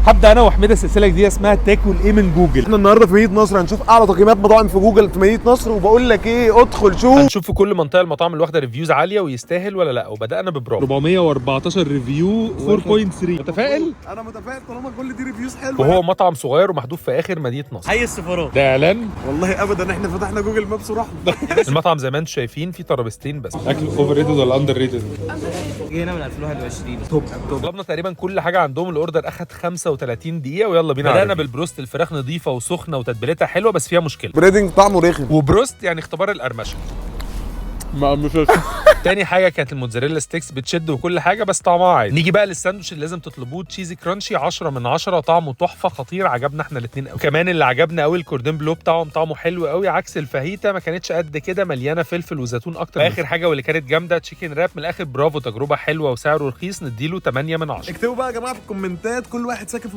هبدا انا وحميده سلسلة جديدة اسمها تاكل ايه من جوجل. احنا النهارده في مدينة نصر هنشوف اعلى تقييمات مطاعم في جوجل في مدينة نصر، وبقول لك ايه، ادخل شوف. هنشوف في كل منطقة المطاعم اللي واخده reviews عالية ويستاهل ولا لا. وبدانا ببرافو 414 review، 4.3. متفائل؟ انا متفائل طالما كل دي reviews حلوه. وهو مطعم صغير ومحذوف في اخر مدينة نصر. حي السفارات. ده اعلان؟ والله ابدا، احنا فتحنا Google Maps ورحنا. المطعم زي ما انتم شايفين فيه ترابيزتين بس. اكل overrated ولا underrated؟ جينا من 2021، top top. طلبنا تقريبا كل حاجة عندهم، ال order اخد 35 دقيقه، ويلا بينا. بدانا بالبروست، الفراخ نظيفة وسخنه وتتبيلتها حلوة بس فيها مشكله. breading طعمه رخم. وبروست يعني اختبار القرمشه. ما مش تاني حاجة كانت ال mozzarella sticks، بتشد وكل حاجة بس طعمها عادي. نيجي بقى للساندوتش اللي لازم تطلبوه، cheesy crunchy، 10 من 10، طعمه تحفة خطير، عجبنا احنا الاثنين قوي. كمان اللي عجبنا قوي ال cordon bleu بتاعهم، طعمه حلو قوي، عكس الفاهيتا ما كانتش قد كده، مليانة فلفل وزيتون اكتر. اخر حاجة واللي كانت جامده، chicken wrap. من الاخر برافو، تجربه حلوة وسعره رخيص، نديله 8 من 10. اكتبوا بقى يا جماعة في الكومنتات كل واحد ساكن في